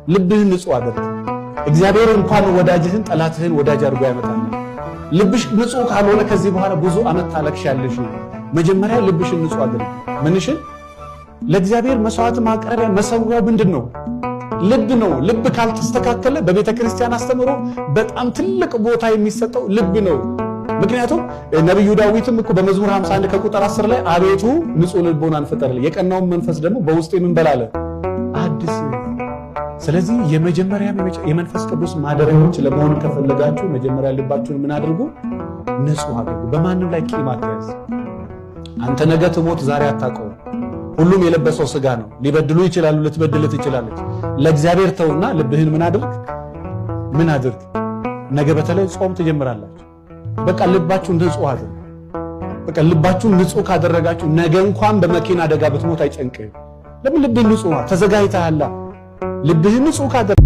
ልብህን ንጹህ አድርግ። እግዚአብሔር እንኳን ወዳጅህን ጠላትህን ወዳጅ አድርጎ ያመጣል። ልብሽ ንጹህ ካልሆነ ከዚህ በኋላ ብዙ ዓመት ታለቅሻለሽ። መጀመሪያ ልብሽን ንጹህ አድርግ። ምንሽን? ለእግዚአብሔር መስዋዕት ማቅረቢያ መሰዊያው ምንድን ነው? ልብ ነው። ልብ ካልተስተካከለ በቤተ ክርስቲያን አስተምህሮ በጣም ትልቅ ቦታ የሚሰጠው ልብ ነው። ምክንያቱም ነቢዩ ዳዊትም እኮ በመዝሙር 51 ከቁጥር 10 ላይ "አቤቱ፣ ንጹህ ልቦናን ፍጠርልኝ፣ የቀናውን መንፈስ ደግሞ በውስጤ ምን በል አለ? አድስ።" ስለዚህ የመጀመሪያ የመንፈስ ቅዱስ ማደሪያዎች ለመሆን ከፈለጋችሁ መጀመሪያ ልባችሁን ምን አድርጉ? ንጹህ አድርጉ። በማንም ላይ ቂም አትያዝ። አንተ ነገ ትሞት ዛሬ አታውቀውም። ሁሉም የለበሰው ስጋ ነው። ሊበድሉ ይችላሉ፣ ልትበድል ትችላለች። ለእግዚአብሔር ተውና ልብህን ምን አድርግ? ምን አድርግ? ነገ በተለይ ጾም ትጀምራላችሁ። በቃ ልባችሁን ንጹህ አድርጉ። በቃ ልባችሁን ንጹህ ካደረጋችሁ ነገ እንኳን በመኪና አደጋ ብትሞት አይጨንቅህም። ለምን? ልብህ ንጹህ ነው፣ ተዘጋጅተሃል። ልብህን ንጹህ ካደረግክ